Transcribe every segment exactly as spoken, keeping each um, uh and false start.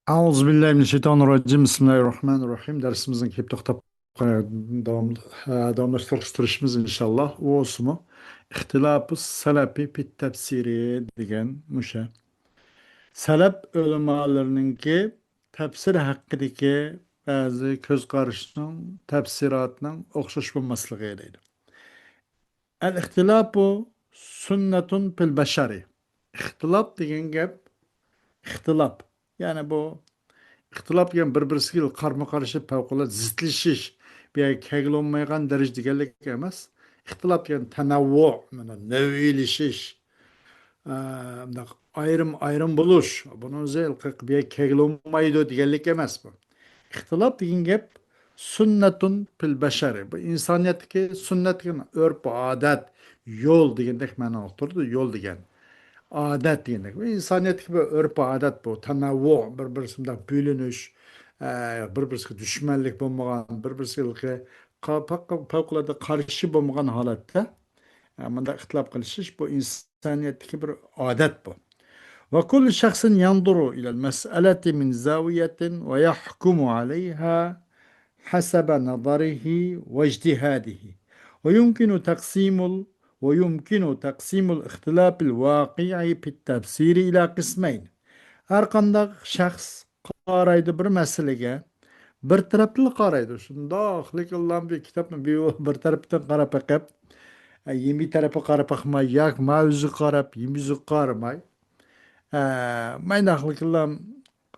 أعوذ بالله من الشيطان الرجيم. بسم الله الرحمن الرحيم. دەرسىمىزنىڭ كېلىپ توختاپ، داۋام-، داۋاملاشتۇرۇشىمىز ئىنشاللا. ئۇ بولسىمۇ، اختلاف السلف في التفسير دېگەن مۇشۇ. سەلەپ ئۆلىمالىرىنىڭكى تەپسىر ھەققىدىكى بەزى كۆز قارىشىنىڭ، تەپسىراتنىڭ ئوخشاش بولماسلىقى دەيدۇ. الاختلاف سنة في البشر. ئىختىلاپ دېگەن گەپ، ئىختىلاپ. يەنى بۇ ئىختىلاپ دېگەن بىر-بىرسىگە قارمۇ-قارشى، پەۋقۇلئاددە زىتلىشىش، بۇ يەرگە كەلگىلى بولمايدىغان دەرىجە دېگەنلىك ئەمەس. ئىختىلاپ دېگەن تەنەۋۋۇ، مانا نەۋئىيلىشىش، ئە، مۇنداق ئايرىم-ئايرىم بولۇش. بۇنىڭ ئۆزى بۇ يەرگە كەلگىلى بولمايدۇ دېگەنلىك ئەمەس بۇ. ئىختىلاپ دېگەن گەپ سنة في البشر. بۇ ئىنسانىيەتتىكى سۈننەت دېگەن ئۆرپ-ئادەت، يول دېگەندەك مەنىنى ئۇقتۇرىدۇ، يول دېگەن. ئادەت دېگەندەك. بۇ ئىنسانىيەتتىكى بىر ئۆرپ-ئادەت بۇ، تەنەۋۋۇ، بىر-بىرسى مۇنداق بۆلۈنۈش، ئە، بىر-بىرسىگە دۈشمەنلىك بولمىغان، بىر-بىرسىگە قا-، پەق-، پەۋقۇلئاددە قارشى بولمىغان ھالەتتە، ئە، مۇنداق ئىختىلاپ قىلىشىش بۇ ئىنسانىيەتتىكى بىر ئادەت بۇ. وكل شخص ينظر إلى المسألة من زاوية ويحكم عليها حسب نظره واجتهاده. ويمكن تقسيم ال-، ويمكن تقسيم الاختلاف الواقع في التفسير إلى قسمين. ھەر قانداق شەخس قارايدۇ بىر مەسىلىگە، بىر تەرەپتىنلا قارايدۇ. شۇنداق، لېكىنلا بىر كىتابنى بىر، بىر تەرەپتىن قاراپ بېقىپ، ئە، يېمى تەرەپكە قاراپ باقماي، ياكى ماۋۇ يۈزىگە قاراپ، يېمى يۈزىگە قارىماي، ئە، ماينداقلىكىنلا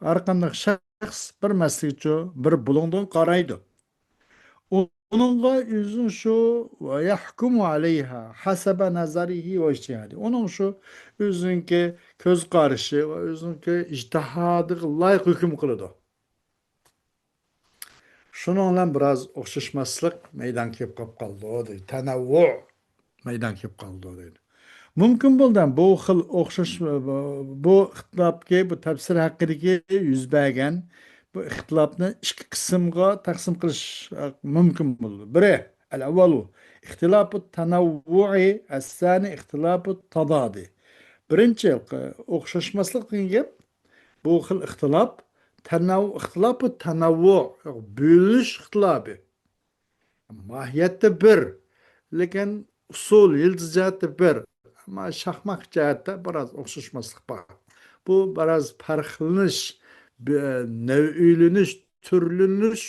ھەر قانداق شەخس بىر مەسىلىگىچۇ بىر بۇلۇڭدىن قارايدۇ. ئۇنىڭغا ئۆزىنىڭ شۇ، ويحكم عليها حسب نظره واجتهاده. ئۇنىڭ شۇ ئۆزىنىڭكى كۆز قارىشى ۋە ئۆزىنىڭكى ئىجتىھادىغا لايىق ھۆكۈم قىلىدۇ. شۇنىڭ بىلەن بىراز ئوخشاشماسلىق مەيدانغا كېلىپ قاپ قالىدۇ دەيدۇ. تەنەۋۋۇ مەيدانغا كېلىپ قالىدۇ دەيدۇ. مۇمكىن بولىدۇ، بۇ خىل ئوخشاش، بۇ ئىختىلاپكى، بۇ تەپسىر ھەققىدىكى يۈز بەرگەن بۇ ئىختىلاپنى ئىككى قىسىمغا تەقسىم قىلىش مۇمكىن بولىدۇ. بىرى، الأول اختلاف التنوع، الثاني اختلاف التضاد. بىرىنچى، ئوخشاشماسلىق دېگەن گەپ، بۇ خىل ئىختىلاپ، تەنەۋۋۇ، ئىختىلاپۇ تەنەۋۋۇ، بۆلۈنۈش ئىختىلاپى. ماھىيەتتە بىر، لېكىن ئۇسۇل، يىلتىز جەھەتتە بىر، ئەمما شاخماق جەھەتتە بىراز ئوخشاشماسلىق بار. بۇ بىراز پەرقلىنىش، بە-، نەۋئىيلىنىش، تۈرلىنىش،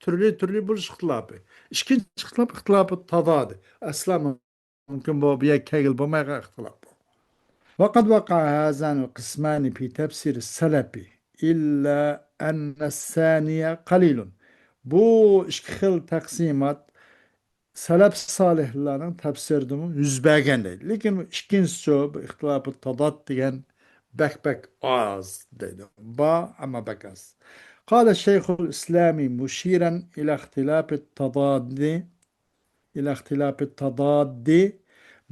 تۈرلى-تۈرلى بولۇش ئىختىلاپى. ئىككىنچى ئىختىلاپ، ئىختىلاپۇ تازادى. ئەسلا مۇمكىن بۇ، بۇ يەرگە كەلگىلى بولمايدىغان ئىختىلاپ بۇ. وقد وقع هذان القسمان في تفسير السلف إلا أن الثاني قليل. بۇ ئىككى خىل تەقسىمات سەلەپ سالىھلارنىڭ تەپسىرىدىمۇ يۈز بەرگەن دەيدۇ. لېكىن ئىككىنچىسىچۇ، بۇ ئىختىلاپۇ تازاد دېگەن بەك، بەك ئاز دەيدۇ. بار، ئەمما بەك ئاز. قال شيخ الإسلام مشيرا إلى اختلاف التضاد، إلى اختلاف التضاد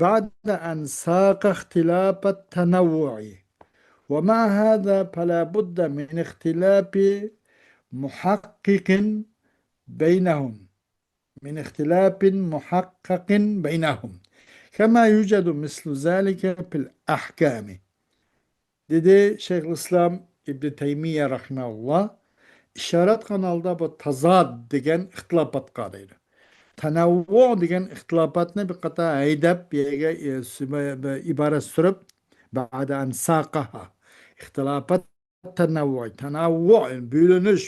بعد أن ساق اختلاف التنوع. ومع هذا فلا بد من اختلاف محقق بينهم، من اختلاف محقق بينهم، كما يوجد مثل ذلك في الأحكام. دېدى شەيخۇلئىسلام ئىبنى تەيمىيە رەھىمەھۇللا، ئىشارەت قىلغان ھالدا بۇ تازاد دېگەن ئىختىلاپاتقا دەيدۇ. تەنەۋۋۇ دېگەن ئىختىلاپاتنى بىر قاتار ھەيدەپ، بۇ يەرگە، ئى، سۈمە-، بىر ئىبارە سۈرۈپ، بعد أن ساقها. ئىختىلاپات تەنەۋۋۇ، تەنەۋۋۇ، بۆلۈنۈش،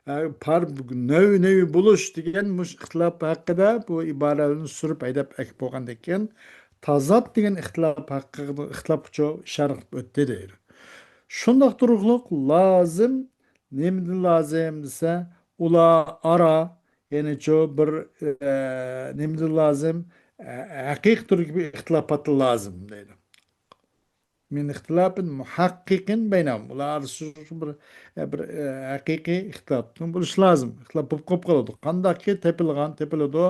ئە، پار-، نەۋ-، نەۋ بولۇش دېگەن مۇشۇ ئىختىلاپ ھەققىدە بۇ ئىبارىلەرنى سۈرۈپ ھەيدەپ ئەكىپ بولغاندىن كېيىن، تازاد دېگەن ئىختىلاپ ھەققىدە، ئىختىلاپقىچۇ ئىشارە قىلىپ ئۆتتى دەيدۇ. شۇنداق تۇرۇقلۇق لازىم، نېمىدىن لازىم دېسە، ئۇلار ئارا، يەنىچۇ بىر، ئە، نېمىدىن لازىم؟ ئە، ھەقىقىي تۈردىكى بىر ئىختىلاپاتتىن لازىم دەيدۇ. من اختلاف محقق بينهم. ئۇلار ئارىسىدا بىر، بىر، ئە، ھەقىقىي ئىختىلاپنىڭ بولۇشى لازىم. ئىختىلاپ بولۇپ قېلىپ قالىدۇ. قانداقكى تېپىلغان، تېپىلىدۇ.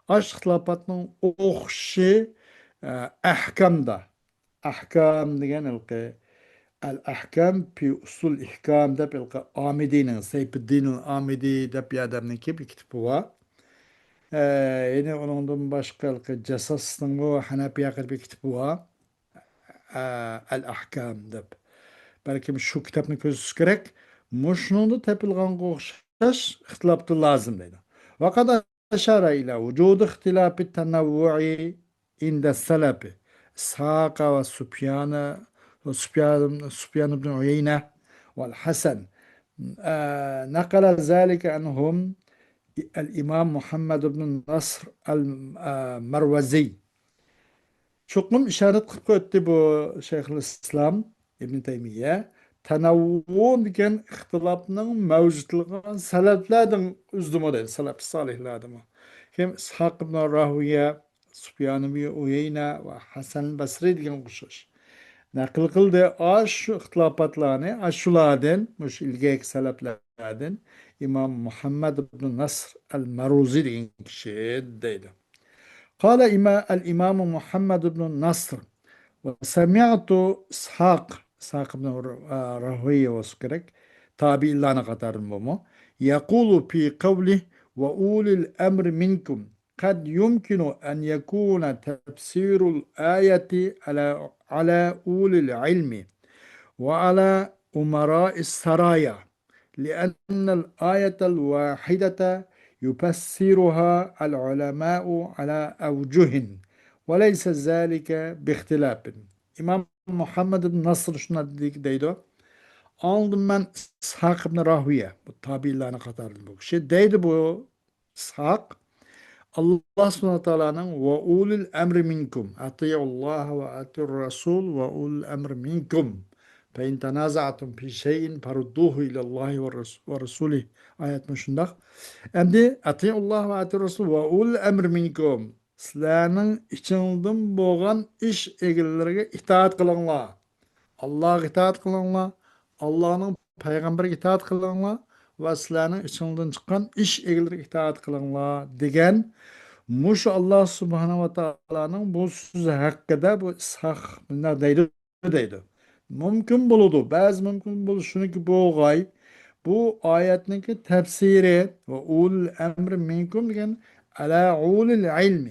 ئاش ئىختىلاپاتنىڭ ئوخشىشى، ئە، ئەھكامدا. ئەھكام دېگەن ھېلىقى، الأحكام في أصول الإحكام دەپ ھېلىقى ئامىدىنىڭ، سەيپىددىنىل ئامىدى دەپ بىر ئادەمنىڭكى بىر كىتابى بار. ئە، يەنە ئۇنىڭدىن باشقا ھېلىقى جاساسنىڭمۇ ھەنەپىيە ھەققىدە بىر كىتابى بار. ئە، ئەل ئەھكام دەپ. بەلكىم شۇ كىتابنى كۆرسىتىش كېرەك. مۇشۇنىڭدا تېپىلغانغا ئوخشاش ئىختىلاپتىن لازىم دەيدۇ. وقد أشار إلى وجود اختلاف التنوع عند السلف إسحاق وسفيان، سفيان، سفيان بن عيينة والحسن. آه، نقل ذلك عنهم الإمام محمد بن نصر المروزي. چوقۇم ئىشارەت قىلىپ ئۆتتى بۇ شەيخۇل ئىسلام ئىبن تەيمىيە. تەنەۋۋۇ دېگەن ئىختىلاپنىڭ مەۋجۇتلۇقىنى سەلەپلەردىن ئۈزدىمۇ دەيدۇ، سەلەف سالىھلاردىنمۇ. كېيىن ئىسھاق ئىبن راھۇيە، سۇپيان ئىبن ئۇيەينە ۋە ھەسەن بەسرى دېگەنگە ئوخشاش نەقىل قىلدى. ئاشۇ ئىختىلاپاتلارنى ئاشۇلاردىن، مۇشۇ ئىلگىرىكى سەلەفلەردىن ئىمام مۇھەممەد ئىبن نەسر ئەل مەرۇزى دېگەن كىشى دەيدۇ. قال ئىما-، الإمام محمد بن نصر، وسمعت إسحاق، ئىسھاق ئىبن ر-، راھويە بولسا كېرەك، تابىئىنلارنىڭ قاتارىدىن بۇمۇ، يقول في قوله وأولي الأمر منكم، قد يمكن أن يكون تفسير الآية على، على أولي العلم وعلى أمراء السرايا، لأن الآية الواحدة يفسرها العلماء على أوجه، وليس ذلك باختلاف. ئىمام مۇھەممەد ئىبن نەسر شۇنداق دېدى، دەيدۇ. ئاڭلىدىم مەن ئىسھاق ئىبن راھۇيە، بۇ تابىئىنلارنىڭ قاتارىدىن بۇ كىشى، دەيدۇ بۇ ئىسھاق، ئاللا سۇبھانەھۇ ۋە تائالانىڭ «وأولي الأمر منكم، أطيعوا الله وأطيعوا الرسول وأولي الأمر منكم، فإن تنازعتم في شيء فردوه إلى الله والرس-، ورسوله» ئايەتمۇ شۇنداق. ئەمدى «أطيعوا الله وأطيعوا الرسول وأولي الأمر منكم»، سىلەرنىڭ ئىچىڭدىن بولغان ئىش ئىگىلىرىگە ئىتائەت قىلىڭلار. ئاللاغا ئىتائەت قىلىڭلار، ئاللانىڭ پەيغەمبىرىگە ئىتائەت قىلىڭلار ۋە سىلەرنىڭ ئىچىڭدىن چىققان ئىش ئىگىلىرىگە ئىتائەت قىلىڭلار دېگەن مۇشۇ ئاللا سۇبھانەھۇ ۋە تائالانىڭ بۇ سۆزى ھەققىدە بۇ ئىسھاق مۇنداق دەيدۇ، دەيدۇ. مۇمكىن بولىدۇ، بەزى مۇمكىن بولىدۇ، شۇنىڭكى بولغاي، بۇ ئايەتنىڭكى تەپسىرى «وأولي الأمر منكم» دېگەن «على أولي العلم».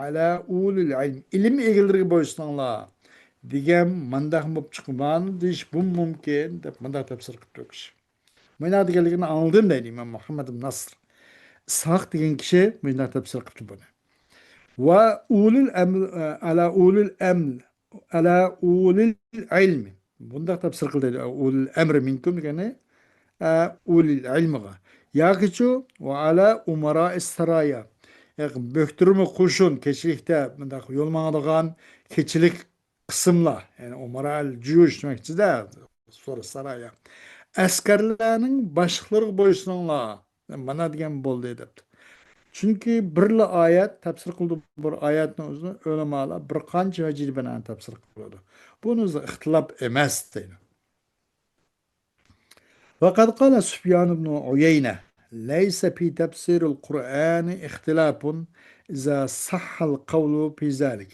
«على أولي العلم»، ئىلىم ئىگىلىرىگە بويسۇنۇڭلار دېگەن مانداق بولۇپ چىقمامدۇ دېيىش بۇ مۇمكىن دەپ مانداق تەپسىر قىلىپتۇ كىشى. مانا دېگەنلىكىنى ئاڭلىدىم دەيدۇ ئىمام مۇھەممەد ئىبن نەسر. ئىسھاق دېگەن كىشى مۇنداق تەپسىر قىلىپتۇ بۇنى. «وأولي الأمر، على أولي الأمر، على أولي العلم». بۇنداق تەپسىر قىلدى دەيدۇ. «أولي الأمر منكم» دېگەننى ئە، ئۇلىل ئىلمىغا. ياكىچۇ، «وعلى أمراء السرايا». ياكى بۆكتۈرمە قوشۇن، كېچىلىكتە مۇنداق يول ماڭىدىغان كېچىلىك قىسىملار، يەنى ئۇمرائىل جۇيۇش دېمەكچىدە، سورا سارايا. ئەسكەرلەرنىڭ باشلىقلىرىغا بويسۇنۇڭلار. مانا دېگەن بولدى دەپتۇ. چۈنكى بىرلا ئايەت تەپسىر قىلدى، بىر ئايەتنىڭ ئۆزىنى ئۆلىمالار بىر قانچە ۋەجىدە بىلەن تەپسىر قىلىدۇ. بۇنىڭ ئۆزى ئىختىلاپ ئەمەس دەيدۇ. وقد قال سفيان بن عيينة: ليس في تفسير القرآن اختلاف إذا صح القول في ذلك.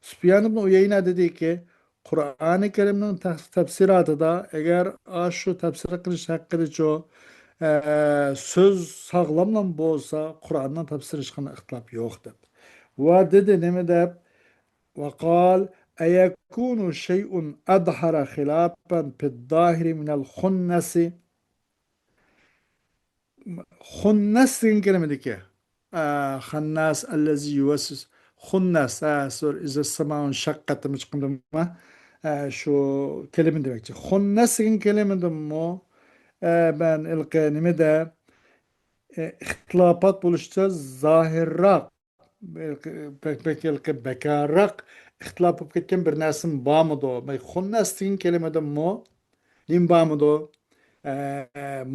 سۇفيان ئىبن ئۇيەينە دېدىكى، قۇرئانى كەرىمنىڭ تەف-، تەپسىراتىدا ئەگەر ئاشۇ تەپسىر قىلىش ھەققىدىچۇ، ئە، سۆز ساغلاملا بولسا، قۇرئاننىڭ تەپسىرى ھېچقانداق ئىختىلاپ يوق دەپ. ۋە دېدى، نېمە دەپ؟ وقال: أيكون شيء أظهر خلافا في الظاهر من الخنس؟ خنس دېگەن كەلىمىدىكى، ئە، خەنناس، ئەللەزى يۇۋەسۋىس. خنس، ئە، سور، ئىزا ساماء ئىنشەققەت دېمەكچى، ئە، شۇ كەلىمە دېمەكچى. خنس دېگەن كەلىمىدىمۇ، ئە، مەن ھېلىقى نېمىدە، ئە، ئىختىلاپات بولۇشىچە زاھىرراق، بەك، بەك، ھېلىقى بەكارراق ئىختىلاپ بولۇپ كەتكەن بىر نەرسىمۇ بارمىدۇ؟ خنس دېگەن كەلىمىدىمۇ نېمە بارمىدۇ؟ ئە،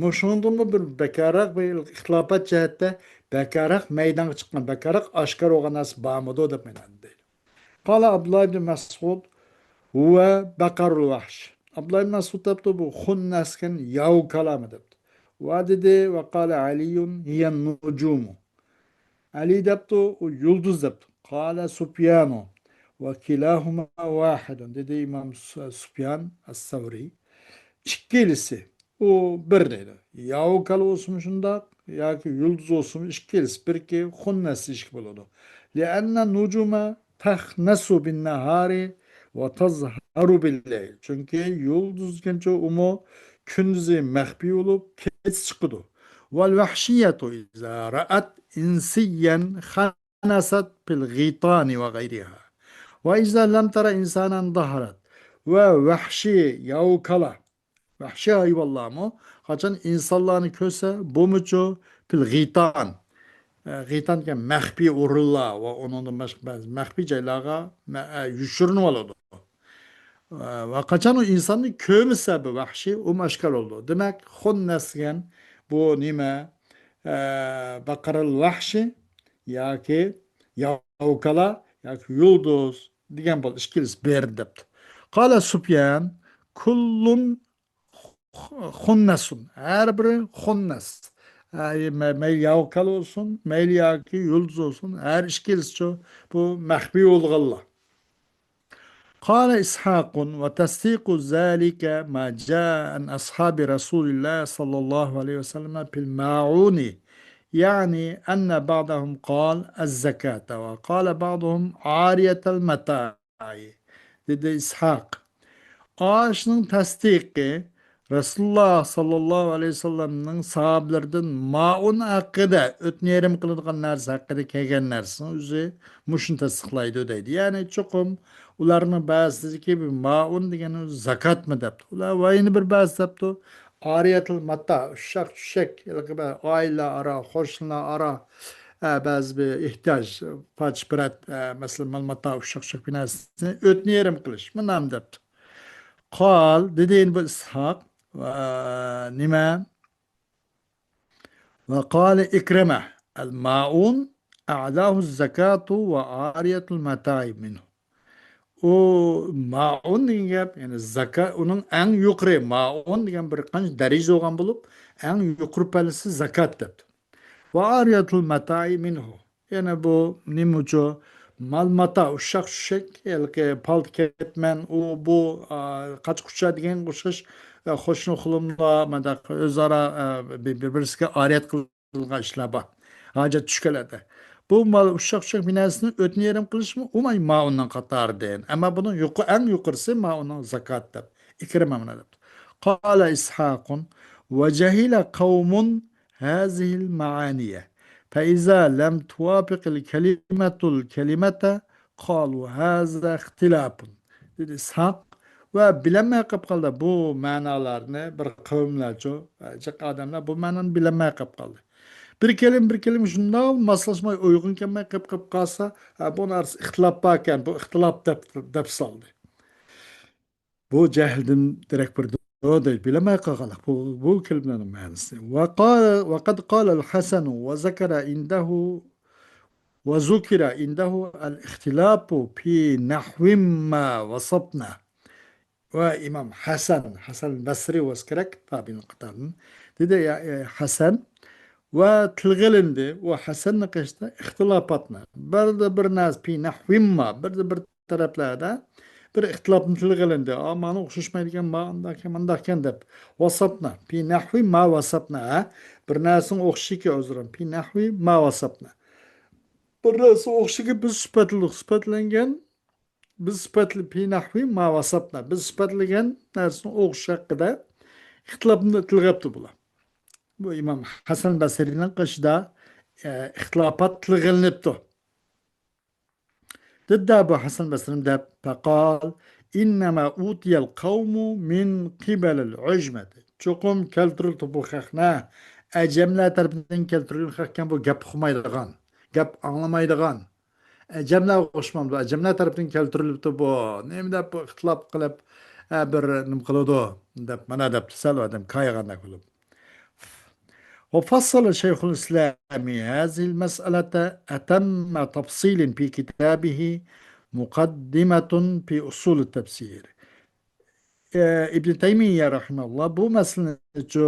مۇشۇنىڭدىنمۇ بىر بەكارراق، بىر ئىختىلاپات جەھەتتە بەكارراق مەيدانغا چىققان، بەكارراق ئاشكارا بولغان نەرسە بارمىدۇ دەپ مانا دەيدۇ. قال عبد الله بن مسعود: هو بقر الوحش. ئابدۇللا ئىبن مەسئۇد دەپتۇ، بۇ خنس دېگەن ياۋ كالامى دەپتۇ. ۋە دېدى، وقال علي: هي النجوم. ئەلى دەپتۇ، ئۇ يۇلدۇز دەپتۇ. قال سفيان: وكلاهما واحد. دېدى ئىمام سۇ-، سۇفيان ئەس-سەۋرى. ئىككىلىسى، ئۇ بىر دەيدۇ. ياۋ كالا بولسىمۇ شۇنداق، ياكى يۇلدۇز بولسىمۇ ئىككىلىسى بىركى، خنس دېيىشكە بولىدۇ. لأن النجوم تخنس بالنهار وتظهر بالليل. چۈنكى يۇلدۇز دېگەنچە ئۇمۇ كۈندۈزى مەخپىي بولۇپ، كېچە چىقىدۇ. والوحشية إذا رأت إنسيا خنست في الغيطان وغيرها. وإذا لم تر إنسانا ظهرت. ۋە ۋەھشىي ياۋا كالا، ۋەھشىي ھايۋانلارمۇ قاچان ئىنسانلارنى كۆرسە، بۇمۇچۇ في الغيطان. ئە، غىتان دېگەن مەخپىي ئورۇنلار ۋە ئۇنىڭدىن باشقا بەزى مەخپىي جايلارغا مە-، ئە، يوشۇرۇنۇۋالىدۇ. ئە، ۋە قاچان ئۇ ئىنساننى كۆرمىسە، بۇ ۋەھشىي، ئۇمۇ ئاشكارا بولىدۇ. دېمەك، خۇننەس دېگەن بۇ نېمە؟ ئە، بەقەرەل ۋەھشىي ياكى ياۋكالا ياكى يۇلدۇز دېگەن بولدى. ئىككىلىسى بىر دەپتۇ. قال سفيان: كل خنس. ھەر بىرى خۇننەس. ئە، مە-، مەيلى ياۋكالا بولسۇن، مەيلى ياكى يۇلدۇز بولسۇن، ھەر ئىككىلىسىچۇ بۇ مەخپىي بولغانلار. قال إسحاق: وتصديق ذلك ما جاء عن أصحاب رسول الله صلى الله عليه وسلم في الماعون، يعني أن بعضهم قال الزكاة، وقال بعضهم عارية المتاع، دېدى ئىسھاق. ئاشۇنىڭ تەستىقى، رەسۇلۇللاھ ساللاللاھۇ ئەلەيھى ۋەسەللەمنىڭ ساھابىلىرىدىن مائۇن ھەققىدە، ئۆتنە يېرىم قىلىدىغان نەرسە ھەققىدە كەلگەن نەرسىنىڭ ئۆزى مۇشۇنى تەستىقلايدۇ دەيدۇ. يەنى چوقۇم ئۇلارنىڭ بەزىسىدىكى بۇ مائۇن دېگەن زاكاتمۇ دەپتۇ. ئۇلار ۋە يەنە بىر بەزى دەپتۇ، ئارىيەتۇل ماتا، ئۇششاق چۈششەك، ھېلىقى بىر ئائىلىلەر ئارا، قوشنىلار ئارا، ئە، بەزى بىر ئېھتىياج، پارچە-پۇرەت، ئە، مەسىلەن، مال-ماتا، ئۇششاق-چۈششەك بىر نەرسىنى ئۆتنە يېرىم قىلىش، مۇنام دەپتۇ. قال، دېدى ئەمدى بۇ ئىسھاق، ۋە، نېمە؟ وقال إكرمة: الماعون أعلاه الزكاة وعارية المتاع منه. ئۇ مائۇن دېگەن گەپ، يەنى زاكا-، ئۇنىڭ ئەڭ يۇقىرى، مائۇن دېگەن بىر قانچە دەرىجە بولغان بولۇپ، ئەڭ يۇقىرى پەللىسى زاكات دەپتۇ. وعارية المتاع منه. يەنە بۇ نېمە ئۈچۈن؟ مال-ماتا، ئۇششاق-چۈششەك، ھېلىقى پالتا-كەتمەن، ئۇ، بۇ، ئا، قاچا-قۇچا دېگەنگە ئوخشاش، ئا، قوشنا قولۇملار، مۇنداق ئۆزئارا، ئا، بىر-، بىر-، بىرسىگە ئارىيەت قىلىدىغان ئىشلار بار. ھاجەت چۈشكەنلەردە. بۇ مال ئۇششاق-چۈششەك بىر نەرسىنى ئۆتنە يېرىم قىلىشمۇ ئۇمۇ مائۇننىڭ قاتارىدىن. ئەمما بۇنىڭ يۇقى-، ئەڭ يۇقىرىسى مائۇننىڭ زاكات دەپ. ئىكرىمە مۇنى دەپتۇ. قال إسحاق: وجهل قوم هذه المعاني، فإذا لم توافق الكلمة الكلمة قالوا هذا اختلاف. دېدى ئىسھاق، ۋە بىلەلمەي قېلىپ قالدى بۇ مەنالارنى بىر قەۋملەرچۇ، جىق ئادەملەر بۇ مەنانى بىلەلمەي قېلىپ قالدى. بىر كەلىمە، بىر كەلىمە شۇنداق ماسلاشماي، ئۇيغۇن كەلمەي قېلىپ، قېلىپ قالسا، ھە، بۇنىڭ ئارىسىدا ئىختىلاپ باركەن، بۇ ئىختىلاپ دەپ، دەپ سالدى. بۇ جەھىلدىن دېرەك بېرىدۇ دەيدۇ، بىلەلمەي قالغانلىق. بۇ، بۇ كەلىمىلەرنىڭ مەنىسى. وقال، وقد قال الحسن وذكر عنده، وذكر عنده الاختلاف في نحو ما وصفنا. ۋە ئىمام ھەسەن، ھەسەن بەسرى بولسا كېرەك، تابىئىن قاتارىدىن. دېدى، يا، يا، ھەسەن ۋە تىلغا ئېلىندى، ئۇ ھەسەننىڭ قېشىدا ئىختىلاپاتنى. بىردە بىر نەرسە، في نحو ما، بىردە بىر تەرەپلەردە بىر ئىختىلاپنى تىلغا ئېلىندى. ئا، مانا ئوخشاشمايدىكەن، ما ئانداقكەن، مانداقكەن دەپ. وصفنا، في نحو ما وصفنا، ھە؟ بىر نەرسىنىڭ ئوخشىشىكى ئۆزرە، في نحو ما وصفنا. بىر نەرسە ئوخشىشىكى بىز سۈپەتلىدۇق، سۈپەتلەنگەن، بىز سۈپەتلى، في نحو ما وصفنا، بىز سۈپەتلىگەن نەرسىنىڭ ئوخشىشى ھەققىدە ئىختىلاپنى تىلغا ئېلىپتۇ بۇلار. بۇ ئىمام ھەسەن بەسرىنىڭ قېشىدا، ئە، ئىختىلاپات تىلغا ئېلىنىپتۇ. دېدى بۇ ھەسەن بەسرى دەپ، فقال: إنما أوتي القوم من قبل العجمة. چوقۇم كەلتۈرۈلۈپتۇ بۇ خەقنى. ئەجەملەر تەرىپىدىن كەلتۈرۈلگەن خەقكەن بۇ، گەپ ئۇقمايدىغان، گەپ ئاڭلىمايدىغان. ئەجەملەرگە ئوخشىمامدۇ؟ ئەجەملەر تەرىپىدىن كەلتۈرۈلۈپتۇ بۇ. نېمە دەپ بۇ ئىختىلاپ قىلىپ، ئە، بىر نېمە قىلىدۇ دەپ، مانا دەپتۇ، سەل ئادەم كايىغاندەك بولۇپ. وفصل شيخ الإسلام هذه المسألة أتم تفصيل في كتابه مقدمة في أصول التفسير. ئە، ئىبن تەيمىيە رەھىمەھۇللا بۇ مەسىلىنىچۇ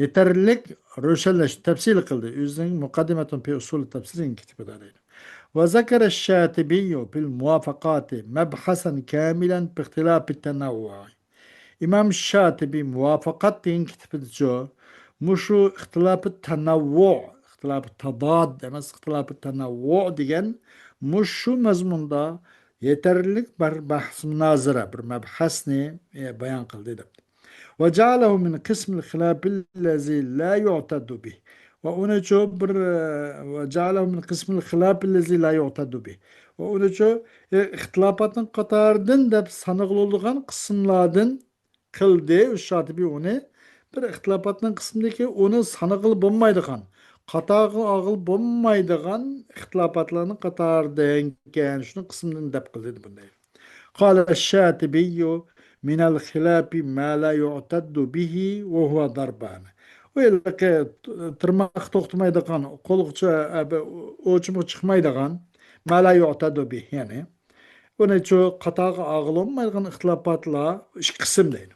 يېتەرلىك روشەنلەش، تەپسىل قىلدى. ئۆزىنىڭ مۇقەددىمەتۇن پى ئۇسۇل تەپسىر دېگەن كىتابىدا دەيدۇ. وذكر الشاطبي في الموافقات مبحثا كاملا في اختلاف التنوع. ئىمام شاتىبى مۇۋاپىقات دېگەن كىتابىدىچۇ مۇشۇ ئىختىلاپى تەنەۋۋۇ، ئىختىلاپى تەداد ئەمەس، ئىختىلاپى تەنەۋۋۇ دېگەن مۇشۇ مەزمۇندا يېتەرلىك بىر بەھس مۇنازىرە، بىر مەبھەسنى، ئە، بايان قىلدى دەپتۇ. وجعله من قسم الخلاف الذي لا يعتد به. ۋە ئۇنىچۇ بىر، ئە، وجعله من قسم الخلاف الذي لا يعتد به. ۋە ئۇنىچۇ، ئە، ئىختىلاپاتنىڭ قاتارىدىن دەپ سانىغىلىدىغان قىسىملاردىن قىلدى. شاتىبى ئۇنى بىر ئىختىلاپاتنىڭ قىسمىدىكى ئۇنى سانىغىلى بولمايدىغان، قاتارغا ئالغىلى بولمايدىغان ئىختىلاپاتلارنىڭ قاتارىدىن ئىكەن، شۇنىڭ قىسمىدىن دەپ قىلدى بۇنى. قال الشاتبي من الخلاف ما لا يعتد به وهو ضربان. ئۇ ھېلىقى تىرماق توختىمايدىغان، قولغىچە، ئە، بىر ئوچۇمغا چىقمايدىغان، ما لا يعتد به، يەنى ئۇنى شۇ قاتارغا ئالغىلى بولمايدىغان ئىختىلاپاتلار ئىككى قىسىم دەيدۇ.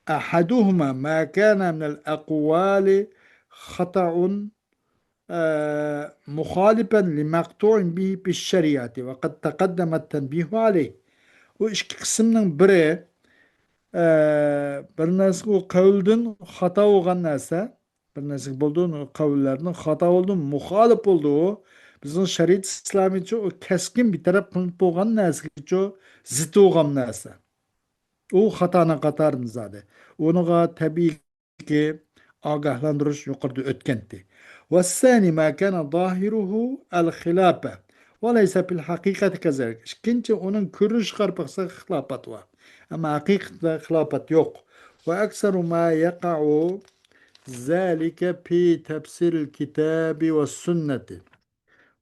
أحدهما ما كان من الأقوال خطأ، آه، مخالفا لمقطوع به في الشريعة، وقد تقدم التنبيه عليه. بۇ ئىككى قىسىمنىڭ بىرى، ئە، بىر نەرسە، ئۇ قەۋلدىن خاتا بولغان نەرسە، بىر نەرسىگە بولىدۇ، قەۋللەردىن خاتا بولىدۇ، مۇخالىپ بولىدۇ. بىزنىڭ شەرىئەت ئىسلامىيچە ئۇ كەسكىن بىر تەرەپ قىلىنىپ بولغان نەرسىگىچۇ زىت بولغان نەرسە. ئۇ خاتانىڭ قاتارىدىن زادى. ئۇنىڭغا تەبىئىيكى ئاگاھلاندۇرۇش يۇقىرىدا ئۆتكەنتى. والثاني ما كان ظاهره الخلاف وليس في الحقيقة كذلك. ئىككىنچى، ئۇنىڭ كۆرۈنۈشىگە قاراپ باقساق خىلاپات بار. ئەمما ھەقىقەتتە خىلاپات يوق. وأكثر ما يقع ذلك في تفسير الكتاب والسنة.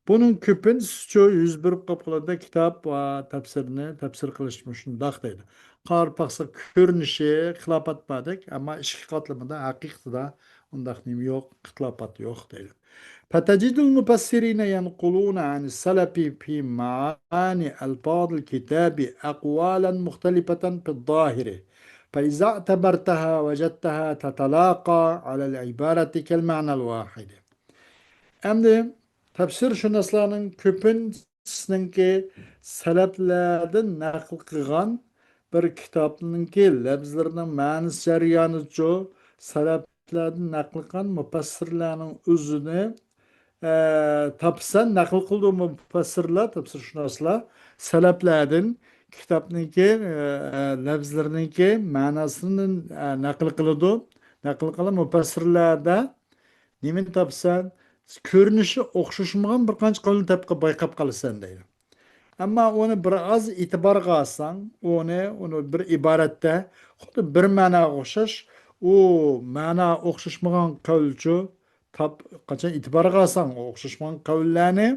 بۇنىڭ كۆپىنچىسىچۇ يۈز بېرىپ قاپقىلىدى، كىتاب ۋە تەپسىرنى تەپسىر قىلىشمۇ شۇنداق دەيدۇ. قاراپ باقسا كۆرۈنۈشى خىلاپات باردەك، ئەمما ئىچكى قاتلىمىدا ھەقىقىتىدە ئۇنداق نېمە يوق، ئىختىلاپات يوق دەيدۇ. فتجد المفسرين ينقلون عن السلف في معاني ألفاظ الكتاب أقوالا مختلفة في الظاهر، فإذا اعتبرتها وجدتها تتلاقى على العبارة كالمعنى الواحد. ئەمدى تەپسىرشۇناسلارنىڭ كۆپىنچىسىنىڭكى سەلەپلەردىن نەقىل قىلغان بىر كىتابنىڭكى لەپزىلىرىنىڭ مەنىسى جەريانىچۇ، سەلەپلەردىن نەقىل قىلغان مۇپەسسىرلەرنىڭ ئۆزىنى، ئە، تاپسا، نەقىل قىلىدۇ مۇپەسسىرلەر، تەپسىرشۇناسلار سەلەپلەردىن كىتابنىڭكى، ئە، لەپزىلىرىنىڭكى مەناسىنى، ئە، نەقىل قىلىدۇ. نەقىل قىلغان مۇپەسسىرلەردە نېمىنى تاپسەن؟ كۆرۈنۈشى ئوخشاشمىغان بىر قانچە قەۋلنى تاپقا بايقاپ قالىسەن دەيدۇ. ئەمما ئۇنى بىر ئاز ئېتىبارغا ئالساڭ، ئۇنى، ئۇنى بىر ئىبارەتتە خۇددى بىر مەناغا ئوخشاش، ئۇ مەنا ئوخشاشمىغان قەۋلچۇ تاپ، قاچان ئېتىبارغا ئالساڭ، ئۇ ئوخشاشمىغان قەۋللەرنى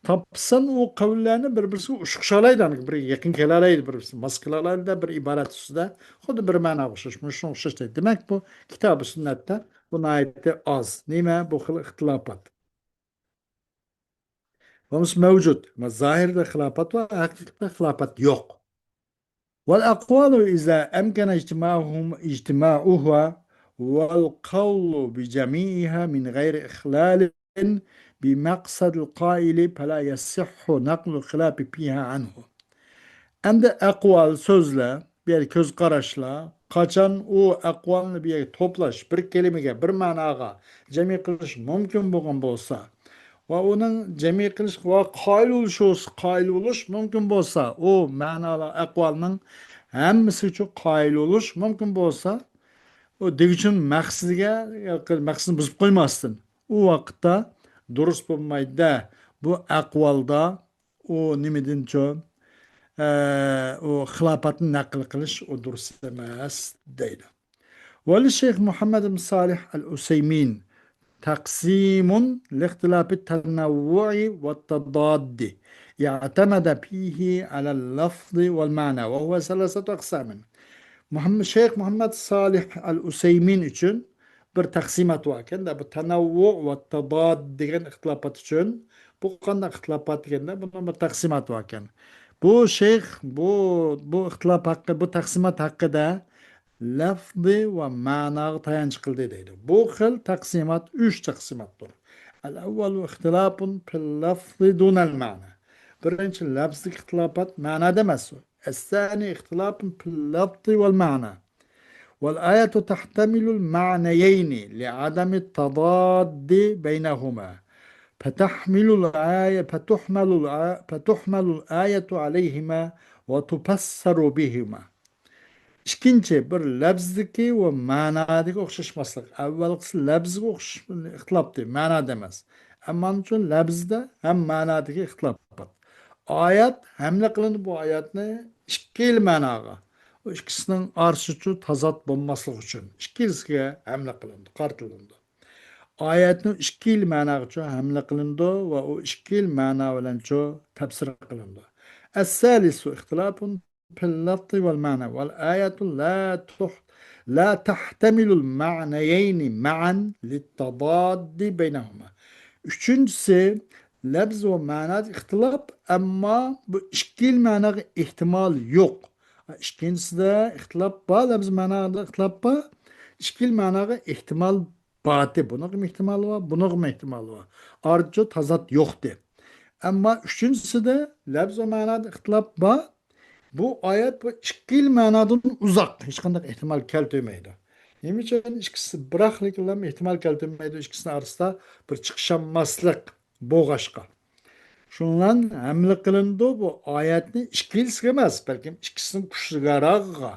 تاپسان، ئۇ قەۋللەرنى بىر-بىرسىگە ئۇشقۇشالايدۇ، بىر يېقىن كېلەلايدۇ، بىر-بىرسىگە ماس كېلەلايدۇ، بىر ئىبارەت ئۈستىدە خۇددى بىر مەناغا ئوخشاش، مۇشۇنىڭغا ئوخشاش دەيدۇ. دېمەك، بۇ كىتابى سۈننەتتە بۇ ناھايىتى ئاز. نېمە؟ بۇ خىل ئىختىلاپات. بولمىسا مەۋجۇت. زاھىردا خىلاپات بار، ھەقىقەتتە خىلاپات يوق. والأقوال إذا أمكن اجتماعهم، اجتماعها والقول بجميعها من غير إخلال بمقصد القائل فلا يصح نقل الخلاف فيها عنه. ئەمدى ئەقۋال، سۆزلەر، بۇ يەردە كۆز قاراشلار، قاچان ئۇ ئەقۋالنى بۇ يەرگە توپلاش، بىر كەلىمىگە، بىر مەناغا جەمئىي قىلىش مۇمكىن بولغان بولسا، ۋە ئۇنىڭ جەمئىي قىلىش ۋە قايىل بولۇش، قايىل بولۇش مۇمكىن بولسا، ئۇ مەنالار ئەقۋالنىڭ ھەممىسىگىچۇ قايىل بولۇش مۇمكىن بولسا، ئۇ دېگۈچىنىڭ مەقسىتىگە، مەقسىتىنى بۇزۇپ قويماستىن، ئۇ ۋاقىتتا دۇرۇس بولمايدۇ-دە، بۇ ئەقۋالدا ئۇ نېمىدىنچۇ، ئە، ئۇ خىلاپاتنى نەقىل قىلىش ئۇ دۇرۇس ئەمەس دەيدۇ. وللشيخ محمد بن صالح العثيمين تقسيم لاختلاف التنوع والتضاد اعتمد فيه على اللفظ والمعنى وهو ثلاثة أقسام. مۇھەممەد، شەيخ مۇھەممەد سالىھ ئەل ئۇسەيمىن ئۈچۈن بىر تەقسىمات بار ئىكەن، بۇ تەنەۋۋۇ ۋە تەزاد دېگەن ئىختىلاپات ئۈچۈن. بۇ قانداق ئىختىلاپات دېگەندە، بۇنىڭ بىر تەقسىماتى بار ئىكەن. بۇ شەيخ بۇ، بۇ ئىختىلاپ ھەققى، بۇ تەقسىمات ھەققىدە لەفزى ۋە مەناغا تايانچ قىلدى دەيدۇ. بۇ خىل تەقسىمات ئۈچ تەقسىماتتۇر. الأول اختلاف في اللفظ دون المعنى. بىرىنچى، لەفزلىك ئىختىلاپات، مەنادا ئەمەس ئۇ. الثاني اختلاف في اللفظ والمعنى. والآية تحتمل المعنيين لعدم التضاد بينهما. فتحمل الآية، فتحمل الآ-، فتحمل الآية عليهما وتفسر بهما. ئىككىنچى، بىر لەپزدىكى ۋە مەنادىكى ئوخشاشماسلىق. ئەۋۋەلقىسى لەپزگە ئوخشاش ئىختىلاپتى، مەنادا ئەمەس. ئەمما ئۇنىڭ ئۈچۈن لەپزدە ھەم مەنادىكى ئىختىلاپ بار. ئايەت ھەملە قىلىندى، بۇ ئايەتنى ئىككىلا مەناغا. ئۇ ئىككىسىنىڭ ئارىسىچۇ تازاد بولماسلىقى ئۈچۈن ئىككىلىسىگە ھەملە قىلىندى، قارىتىلىندى. ئايەتنى ئىككىلا مەناغىچۇ ھەملە قىلىندى ۋە ئۇ ئىككىلا مەنا بىلەنچۇ تەپسىر قىلىندى. الثالث اختلاف في اللفظ والمعنى، والآية لا تح-، لا تحتمل المعنيين معا للتضاد بينهما. ئۈچىنچىسى، لەپز ۋە مەنادا ئىختىلاپ، ئەمما بۇ ئىككىلا مەناغا ئېھتىمال يوق. ئىككىنچىسىدە ئىختىلاپ بار، لەپز مەنادا ئىختىلاپ بار. ئىككىلا مەناغا ئېھتىمال باتى. بۇنىڭغىمۇ ئېھتىمالى بار، بۇنىڭغىمۇ ئېھتىمالى بار. ئارىچۇ تازاد يوقتى. ئەمما ئۈچىنچىسىدە لەپز ۋە مەنادا ئىختىلاپ بار. بۇ ئايەت بۇ ئىككىلا مەنادىن ئۇزاق، ھېچقانداق ئېھتىمال كەلتۈرمەيدۇ. نېمە ئۈچۈن؟ ئىككىسى بىراقلىكلا ئېھتىمال كەلتۈرمەيدۇ، ئىككىسىنىڭ ئارىسىدا بىر چىقىشالماسلىق بولغاچقا. شۇنىڭ بىلەن ھەملە قىلىنىدۇ، بۇ ئايەتنى ئىككىلىسىگە ئەمەس، بەلكىم ئىككىسىنىڭ كۈچلۈكرەكىگە،